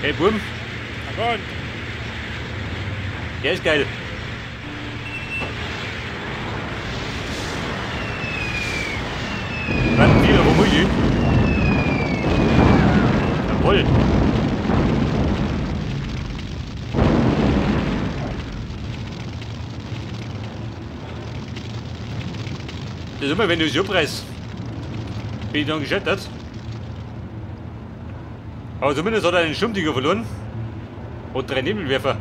Hey, Buben. Огонь! Der ist geil. Dann wieder, wo muss ich? Jawohl. Das ist immer, wenn du es abreißt. Bin ich dann gescheitert. Aber zumindest hat er einen Sturmtiger verloren. Und 3 Nebelwerfer.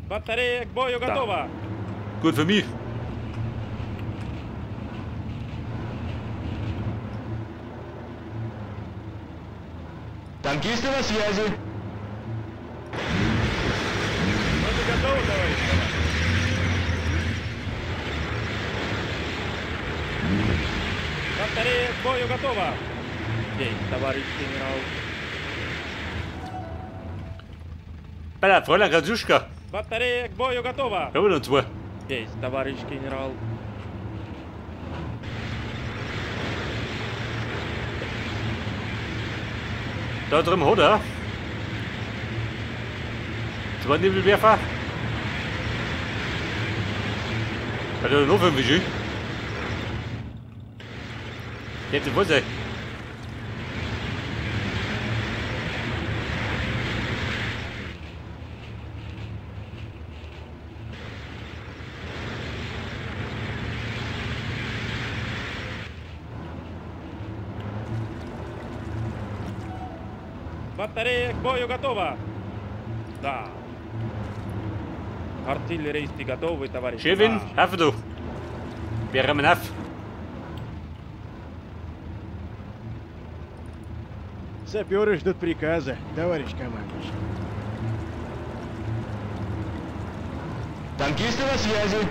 Батарея к бою готова. Gut für mich. Танкисты на связи. Готовы, товарищ. Батарея к бою готова. Есть, товарищ генерал. Bei der Fräulein Katiuschka. Батарея к бою готова. Ja, und zwei. Есть, товарищ генерал. Da drüben hat er. Zwei Nebelwerfer. Hat er noch 5 Budget? Jetzt wo ist. Батарея к бою готова. Да. Артиллеристы готовы, товарищ. Schön, helfen du. Wir rammen auf. Саперы ждут приказа, товарищ командующий. Танкисты на связи.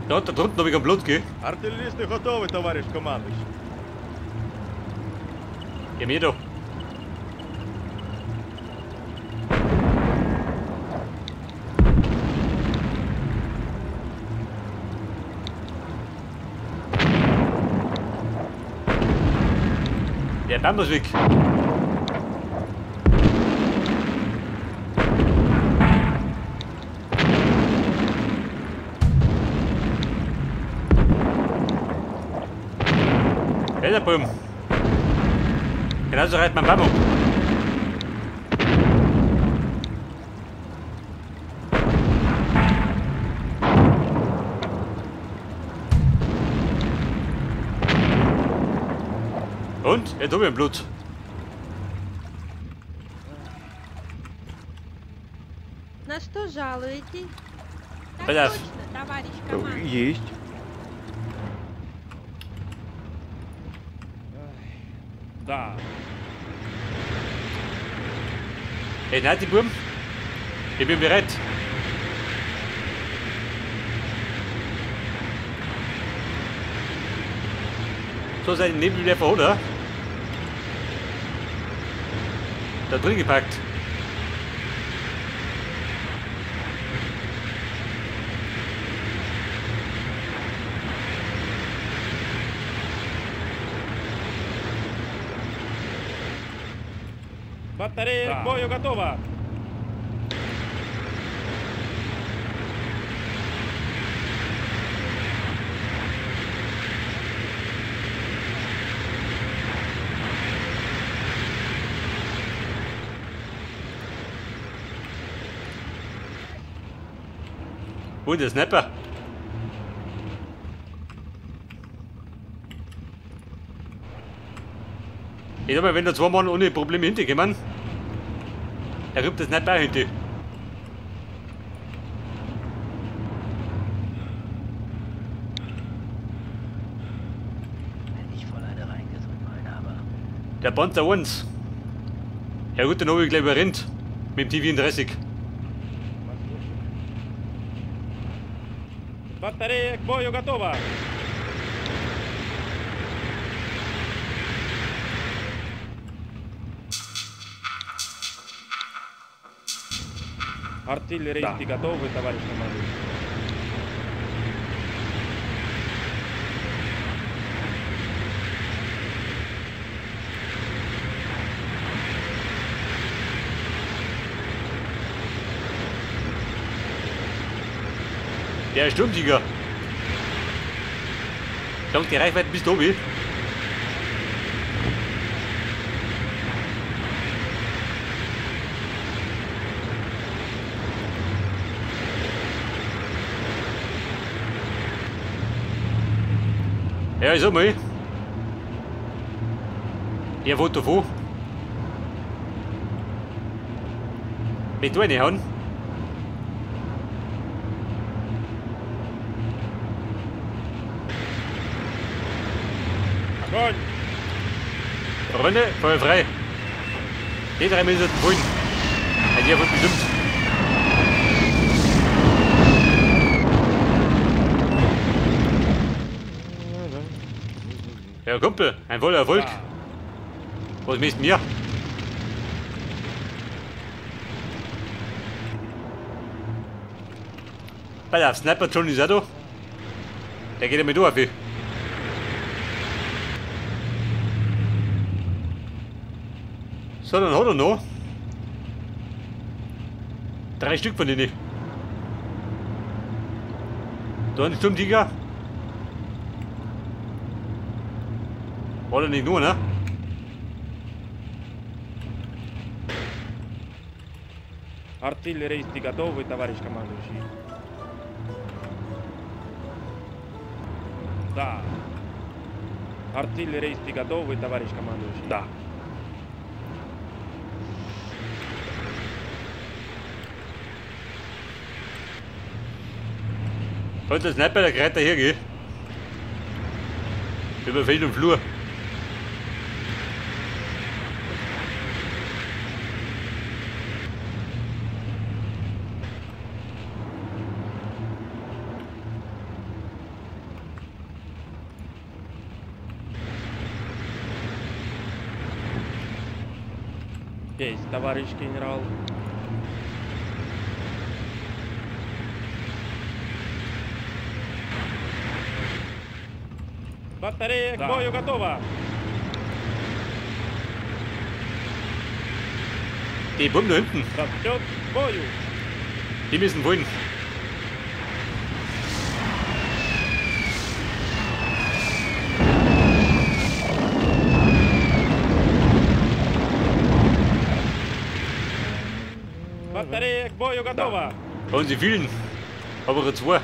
Da, da drunten habe ich am Blut, gell? Артиллеристы готовы, товарищ командующий. Ja, mir doch. Der Baum ist weg. Ja, der Baum. Genauso reicht mein Baum. Und? Jetzt habe ich Blut. На что жалуетесь? Так Pass auf. точно, товарищ командующий. Есть. Да. Hey, nein, die Buben. Ich bin bereit. So ist ein Nebelwerfer, oder? Da drin gepackt. Батарея к бою готова. Und der Snapper. Ich sag mal, wenn da zwei Mann ohne Probleme hinterkommen, da kommt der Sniper hinter. Wenn ich voll eine reingedrückt, mein aber. Der Panzer 1. Ja gut, den habe ich gleich überrennt. Mit dem T34. Батарея к бою готова. Артиллеристы готовы, товарищ командующий. Der Sturmtiger. Dank die Reichweite bis da oben. Ja, ich sag mal. Der fährt davon. Mit da reinhauen. Огонь! Freunde, Feuer frei. Die drei müssen wollen. Also der wird bestimmt. Ja, Kumpel, ein voller Erfolg. Was misst mir? Bei der Sniper John ist auch da. Der geht ja mit auf. So, dann hat er noch 3 Stück von denen. Da ein Sturmtiger. War der nicht nur, ne? Артиллеристы готовы, товарищ командующий. Да. Артиллеристы готовы, товарищ командующий. Да. Sollte der Sniper der Kreiter hier gehen? Über Feld und Flur. Есть, товарищ генерал. Батарея к бою готова. Die Bomben da hinten. Расчет к бою. Die müssen wollen. Батарея к бою готова. Und sie vielen. Aber zwei.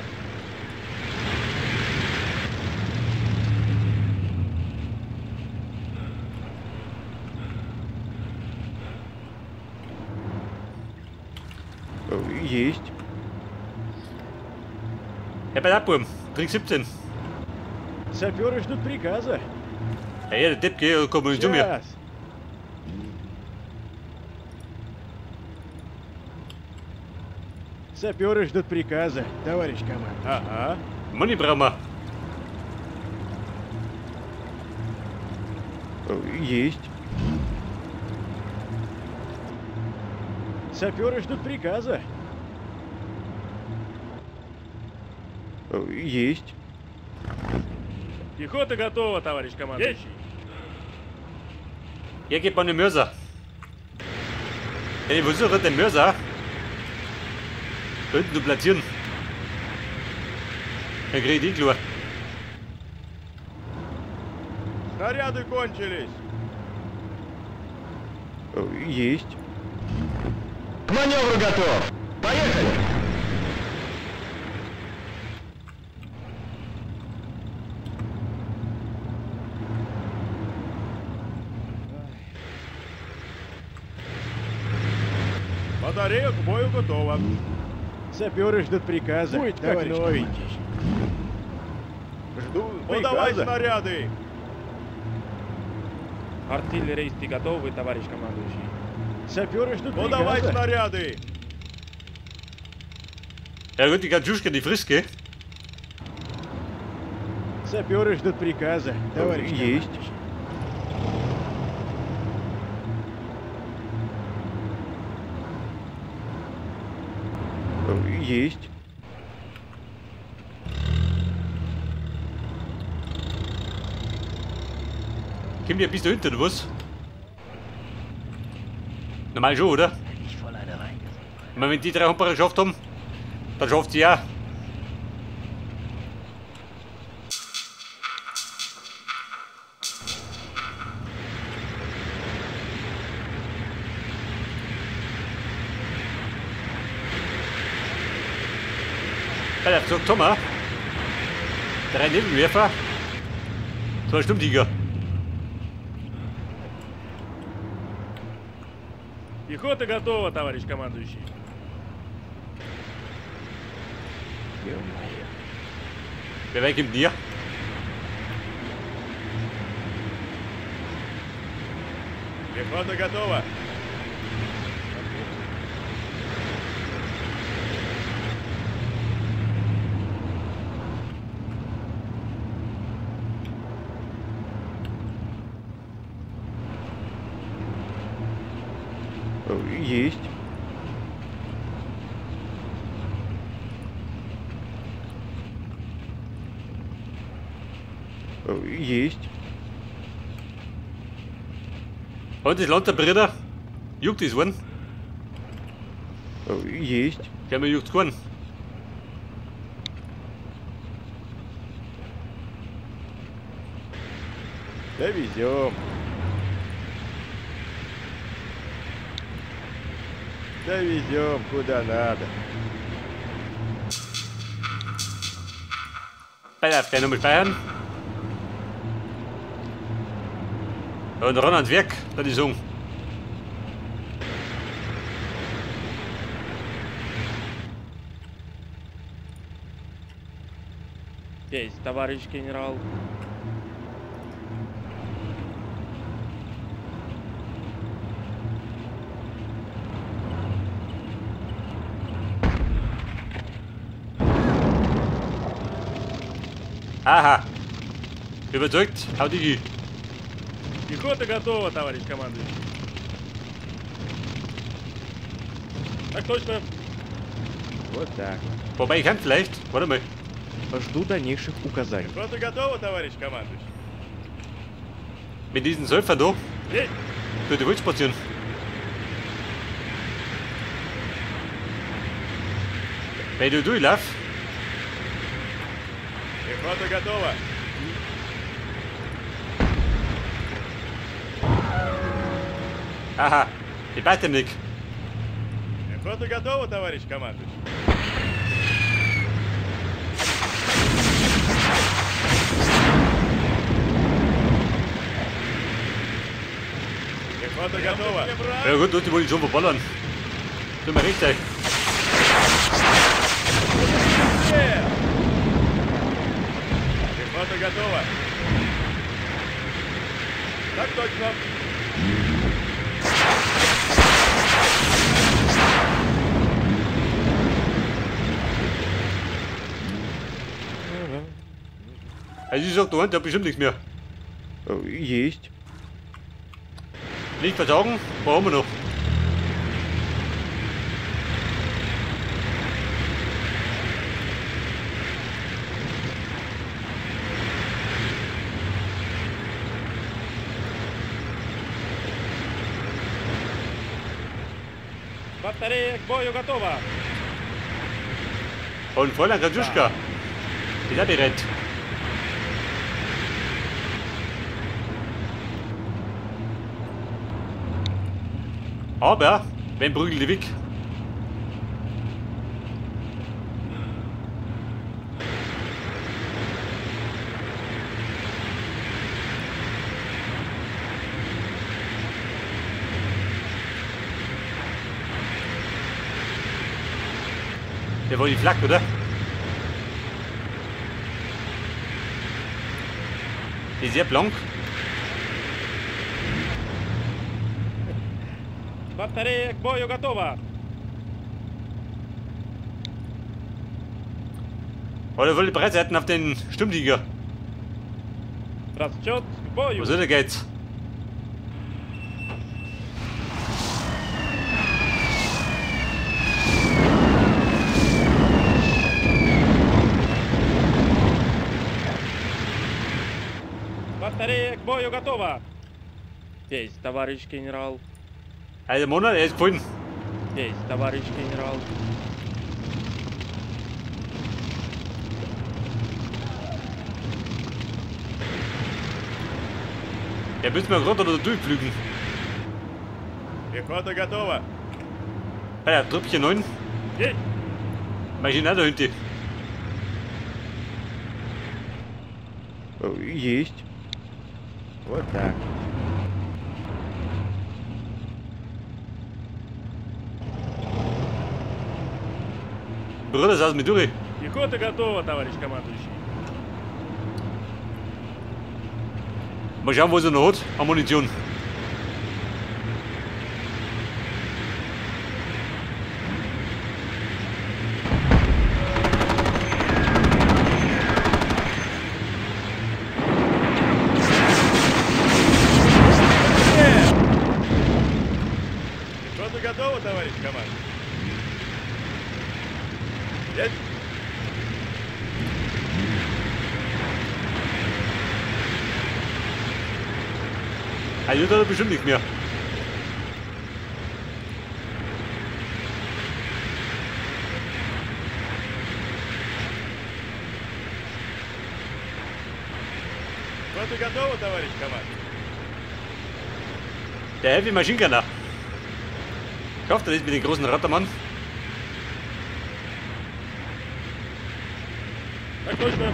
Есть. Ja, bei der Buben. Trink 17. Саперы ждут приказа. Ja, ja, der Depp geht, komm nicht zu mir. Саперы ждут приказа, товарищ командир. Ага. Money brauchen wir. Есть. Саперы ждут приказа. Есть. Пехота готова, товарищ командующий. Hier geht man den Mörser. Ja, ich versuche den Mörser da hinten zu platzieren. Dann krieg ich die klar. Снаряды кончились. Есть. К маневру готов. Поехали. Батарея к бою готова. Саперы ждут приказа. Будет как новенький. Жду. Подавай снаряды. Артиллеристы готовы, товарищ командующий. Саперы ждут приказа. Подавай снаряды. Ja gut, die Katschuschka, die frisst, gell? Саперы ждут приказа, товарищ. Есть. Есть. Kommt ihr bis da hinten, oder was? Normal schon, oder? Ich meine, wenn die drei Humperer geschafft haben, dann schafft sie auch. Bei der Zug Thomas. 3 Nebelwerfer. 2 Sturmtiger. Пехота готова, товарищ командующий. Ё-моё. Wer weg im Nier? Пехота готова. Есть. Есть. Und das Land der Brüder. Juckt das one? Есть. Ja, mir juckt keinen. Довезем. Довезем куда надо. Pass auf, gleich nochmal speichern. Und ran ans Werk, würde ich sagen. Есть, товарищ генерал. Aha. Überzeugt, hau die. Пехота готова, товарищ командующий. Так точно. Вот так. Wobei ich kann vielleicht. Warte mal. Жду дальнейших указаний. Пехота готова, товарищ командующий. Mit diesen Surfer da. Durch die Welt spazieren. Wenn du durchlaufst. Пехота готова. Aha, die beißt ihm nicht. Пехота готова, товарищ командующий. Пехота готова. Ja gut, die wollen schon verballern. Tut mir recht, ey. Пехота готова. Так точно. Also ich sag, du hast ja bestimmt nichts mehr. Есть. Nicht versagen, brauchen wir noch. Батарея к бою готова. Und Fräulein Katjuschka, die ist bereit. Aber, wenn prügelt die weg? Der war die Flak, oder? Die ist sehr blank. Батарея к бою готова. Oder wollen die Breitseiten auf den Sturmtiger? Расчет к бою. Wo soll der geht's? Батарея к бою готова. Есть, товарищ генерал. Also Monat, ist gefallen. Есть, товарищ генерал. Ja, müssen wir runter oder durchflügen. Пехота готова. Ah ja, Trüppchen 9. Есть. Maschine da hinten. Есть. Вот так. Bruder, saß mit durch. Пехота готова, товарищ командующий. Mal schauen, was er noch hat an Munition. Пехота готова, товарищ командующий. Есть. Also das bestimmt nicht mehr. Пехота готова, товарищ командующий. Der Heavy Machine Gunner. Schafft er nicht mit dem großen Rattermann? Так точно.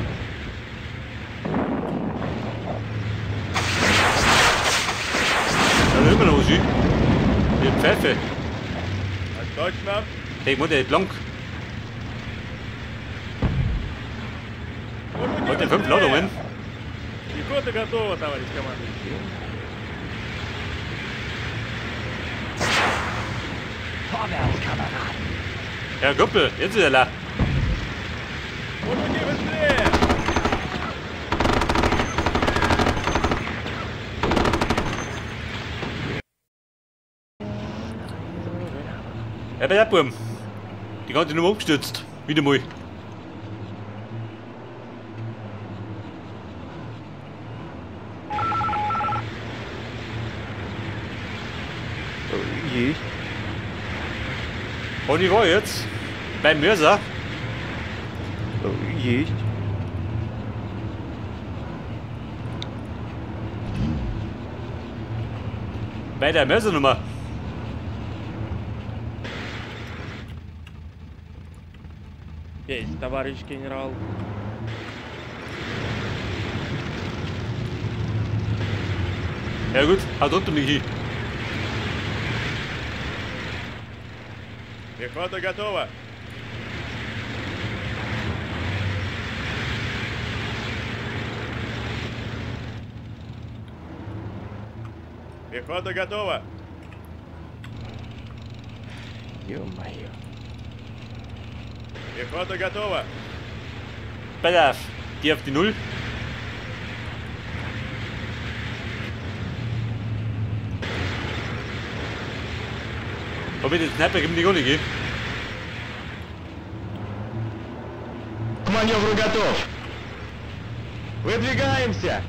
Da immer noch was. Die Pfeife. Так точно. Hey, ich muss der blank. Heute 5 Ladungen. Пехота готова, товарищ командующий. Vorwärts, Kameraden! Ja, Kumpel, jetzt ist er da. Мужики, быстрее! Ja, bei der Burm. Die ganze Nummer abgestürzt. Wieder mal. Есть. Und ich war jetzt beim Mörser. Есть. Bei der Mörsernummer. Есть, товарищ генерал. Ja gut, haut unter mich hin. Пехота готова. Пехота готова. Ё-моё. Пехота готова. Pass auf, die auf die Null. Ob ich den Sniper gibt, nicht ohne geht. К маневру готов. Выдвигаемся.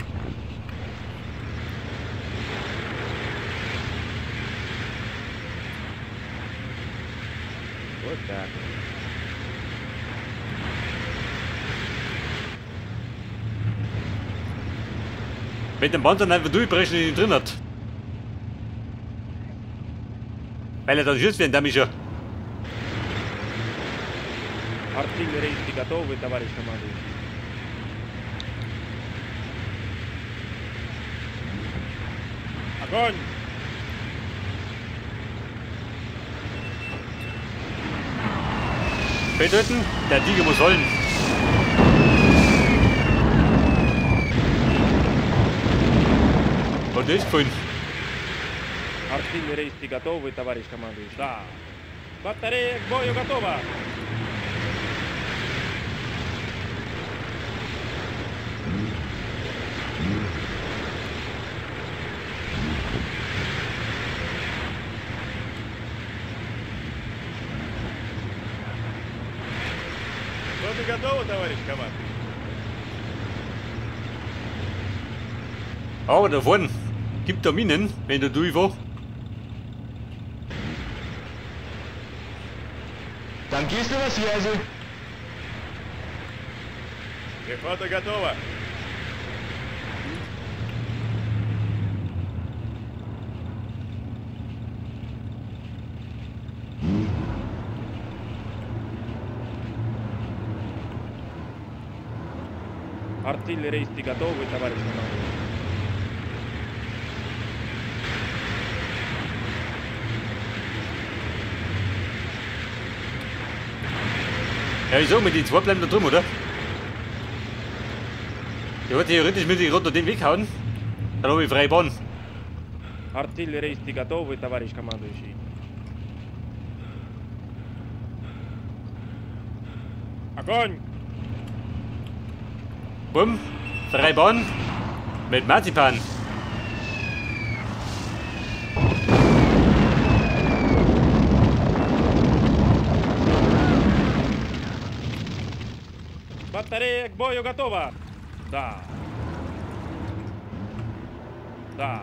Вот так. Mit dem Panzer einfach durchbrechen, den drin hat. Weil er dann schießt wie ein Damischer. Артиллеристы готовы, товарищ командующий. Огонь! Bedeuten, der Tiger muss heulen. Und der ist gefallen. Артиллеристы готовы, товарищ командующий. Да. Батарея к бою готова. Пехота готова, товарищ командующий. Aber da vorne gibt da Minen, wenn du durchfährst. Танкисты на связи. Пехота готова. Артиллеристы готовы, товарищ командующий. Ja, wieso? Mit den zwei bleiben da drüben, oder? Ja, theoretisch müsste ich runter den Weg hauen. Dann habe ich freie Bahn. Артиллеристы готовы, товарищ командующий. Огонь! Bumm, freie Bahn mit Marzipan. Батарея к бою готова. Да. Да.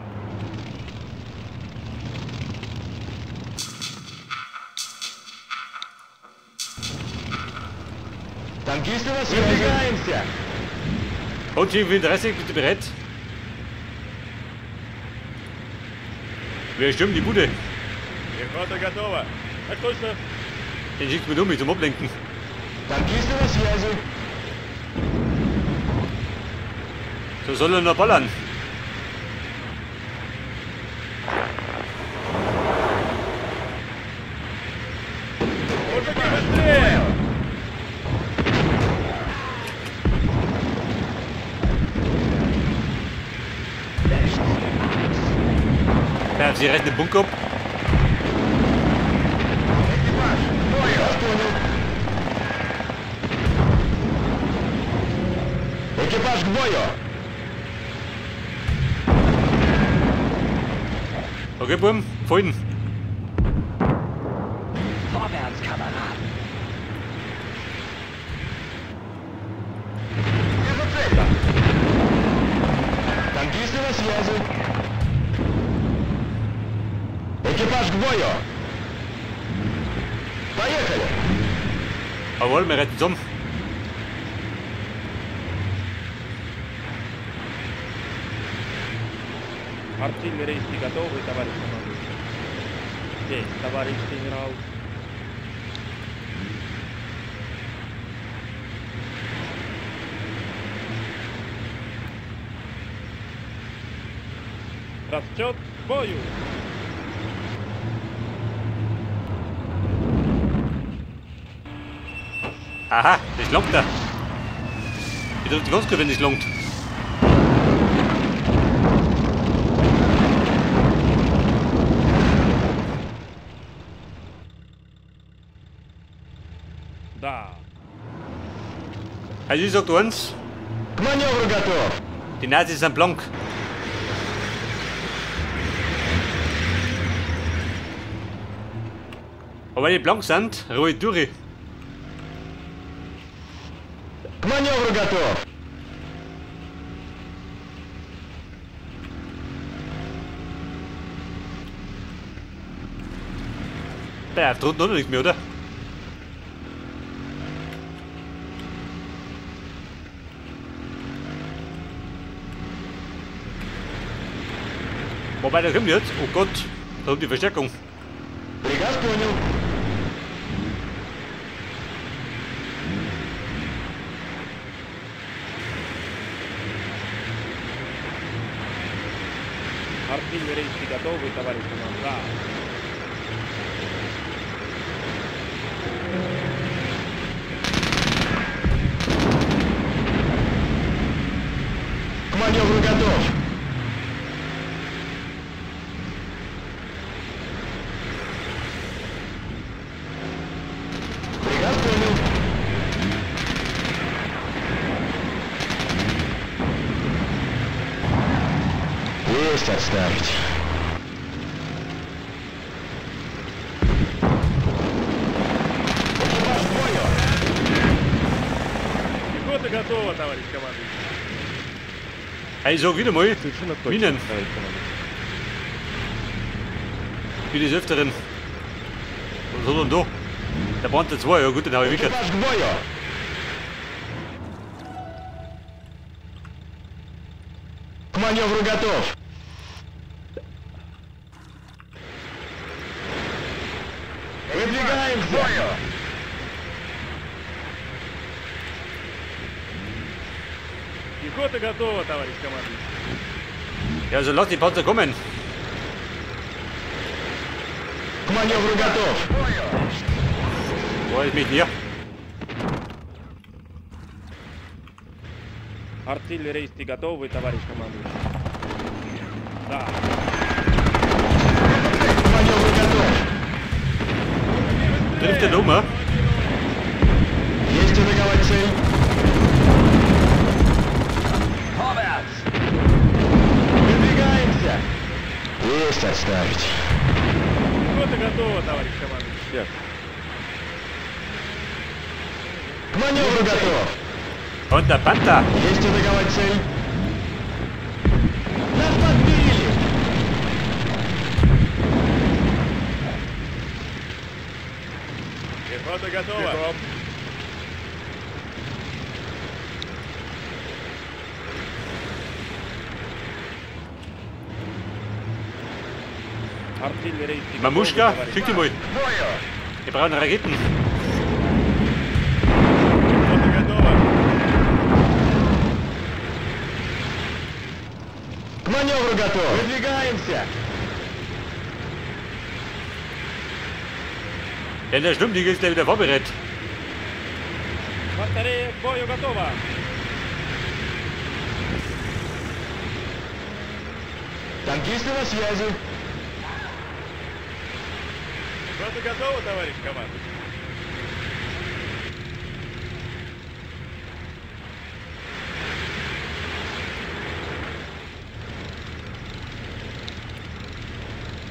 Танкисты на связи. Выдвигаемся. Und ich bin 30, bitte bereit. Wir stürmen die Bude. Пехота готова. Так точно. Den schickt mir um mich zum Ablenken. Танкисты на связи. So soll er nur ballern. Мужики, быстрее! Ja, sie retten den Bunker ab. Экипаж, понял. Экипаж к бою! Okay, Buben, vorhin. Vorwärts, Kameraden! Вижу цель! Танкисты на связи! Экипаж к бою! Поехали! Jawohl, wir retten um. Артиллеристы готовы, товарищ командующий. Здесь, товарищ генерал. Расчет к бою! Aha, das langt da. Ich drücke die ganz gut, wenn das langt. Да. Also ich sag eins. К маневру готов. Die Nazis sind blank. Aber wenn die blank sind, ruhig durch. К маневру готов. Der drunten noch nicht mehr, oder? Wobei, da kommt jetzt. Oh Gott, da kommt die Verstärkung. Приказ понял. Артиллеристы готовы, товарищ командир. Да. К маневру готов. Приказ понял. Есть отставить. Экипаж к бою! Пехота готова, товарищ командующий. Hey, sag wieder mal. Совершенно точно, Minen. товарищ командующий. Wie des Öfteren. Was hat denn da? Der brannte 2, ja gut, den habe ich weggehört. Экипаж к бою! К маневру готов! Выдвигаемся! К бою! Пехота готова, товарищ командующий. Ja, also lass die Panzer kommen. К маневру готов. Wo ist mich hier? Артиллеристы готовы, товарищ командующий. Да. К маневру готов. Trifft der Nummer? Есть атаковать цель. Vorwärts! Выдвигаемся. Есть отставить. Пехота готова, товарищ командующий. К маневру готов. Und der Panther. Есть атаковать цель. Нас подбили. Пехота готова. Бегом. Артиллерийцы. Mamuschka, schick die mal. Wir brauchen Raketen. Пехота готова. К маневру готов. Выдвигаемся. Ja, der Sturmtiger ist ja wieder vorbereitet. Батарея к бою готова. Танкисты на связи. Пехота готова, товарищ командующий.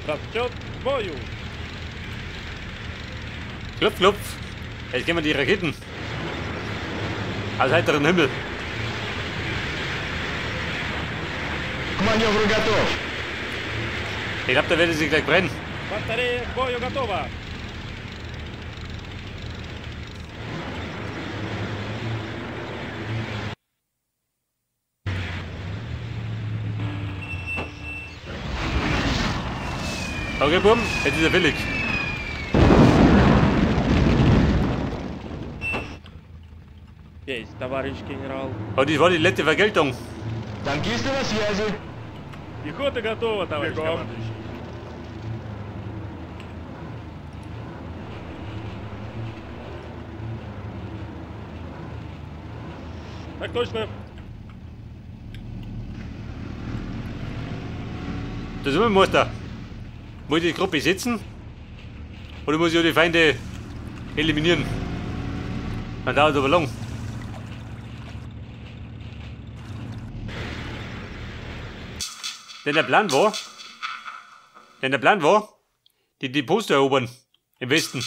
Расчет к бою. Klopf, klopf. Jetzt gehen wir die Raketen. Aus heiterem Himmel. К маневру готов. Ich glaube, da werden sie gleich brennen. Батарея к бою готова. Okay, bumm, jetzt ist er billig. Есть, товарищ генерал. Und das war die letzte Vergeltung. Танкисты на связи. Пехота готова, товарищ командующий. Так точно. Das ist immer Muster. Muss ich die Gruppe setzen? Oder muss ich die Feinde eliminieren? Dann dauert es aber lang. Denn der Plan war, die Depots zu erobern. Im Westen.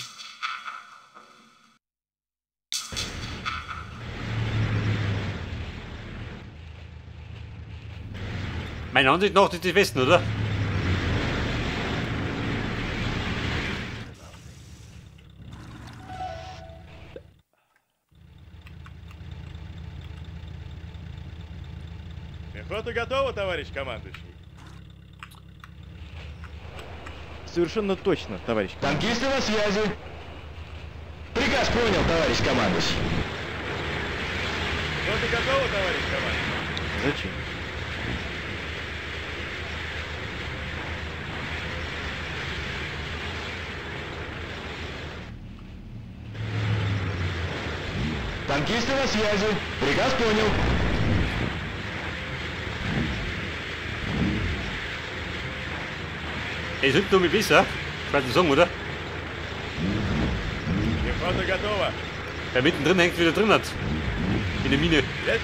Meiner Ansicht nach ist das Westen, oder? Пехота готова, товарищ командующий. Совершенно точно, товарищ. Танкисты на связи. Приказ понял, товарищ командующий. Пехота готова, товарищ командующий. Зачем? Танкисты на связи. Приказ понял. Es sind nur mit besser. Ich weiß nicht sagen, oder? Пехота готова. Wer mittendrin hängt, wieder drin hat. In der Mine. Есть.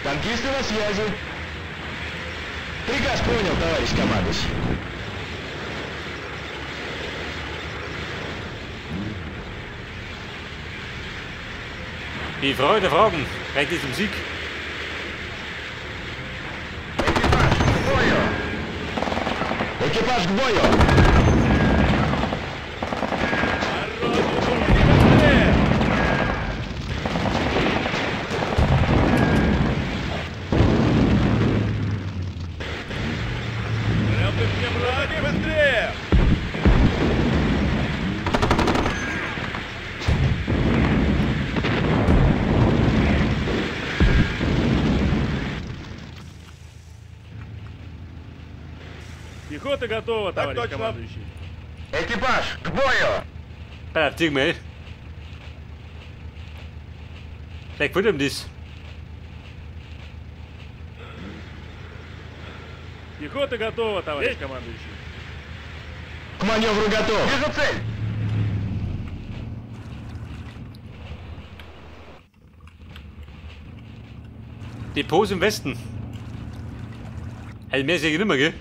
Танкисты на связи. Приказ понял, товарищ командующий. Die Frage der Fragen. Reicht es zum Sieg? Экипаж к бою! Быстрее! Пехота готова, Так товарищ точно. командующий. Экипаж, к бою! Pass auf, zieh mal. Vielleicht gefällt ihm das. Пехота готова, товарищ командующий. К маневру готов! Вижу цель! Depots im Westen. Also mehr sehe ich nicht mehr, gell?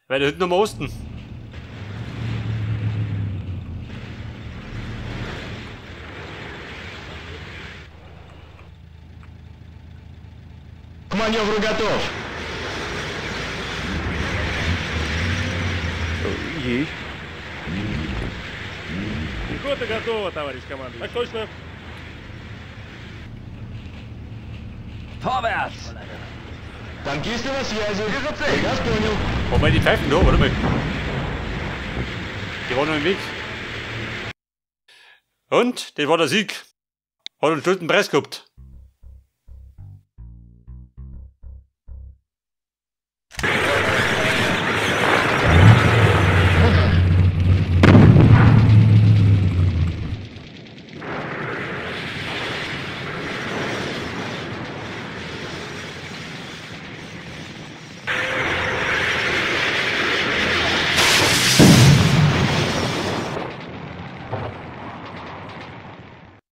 Weiter hinten am Osten. К маневру готов! Есть. Пехота готова, товарищ командующий. Так точно. Vorwärts! Танкисты на связи! Вижу цель! Приказ понял! Wobei die Pfeifen da, warte mal. Die waren noch im Weg. Und, das war der Sieg. Hat einen stolzen Preis gehabt.